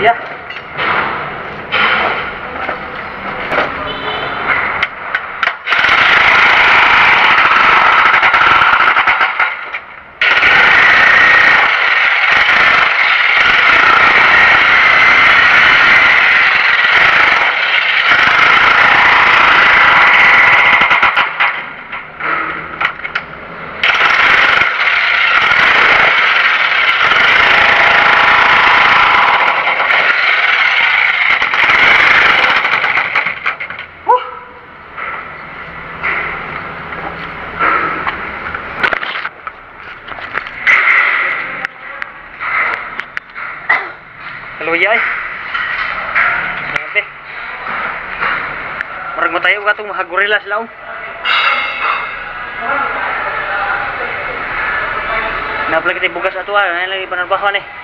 Luya. Luya eh. Grabe. Murag matayo ka itong mga gorilla sila oh. Napala kita bugas ato ah, lagi panarbahan eh.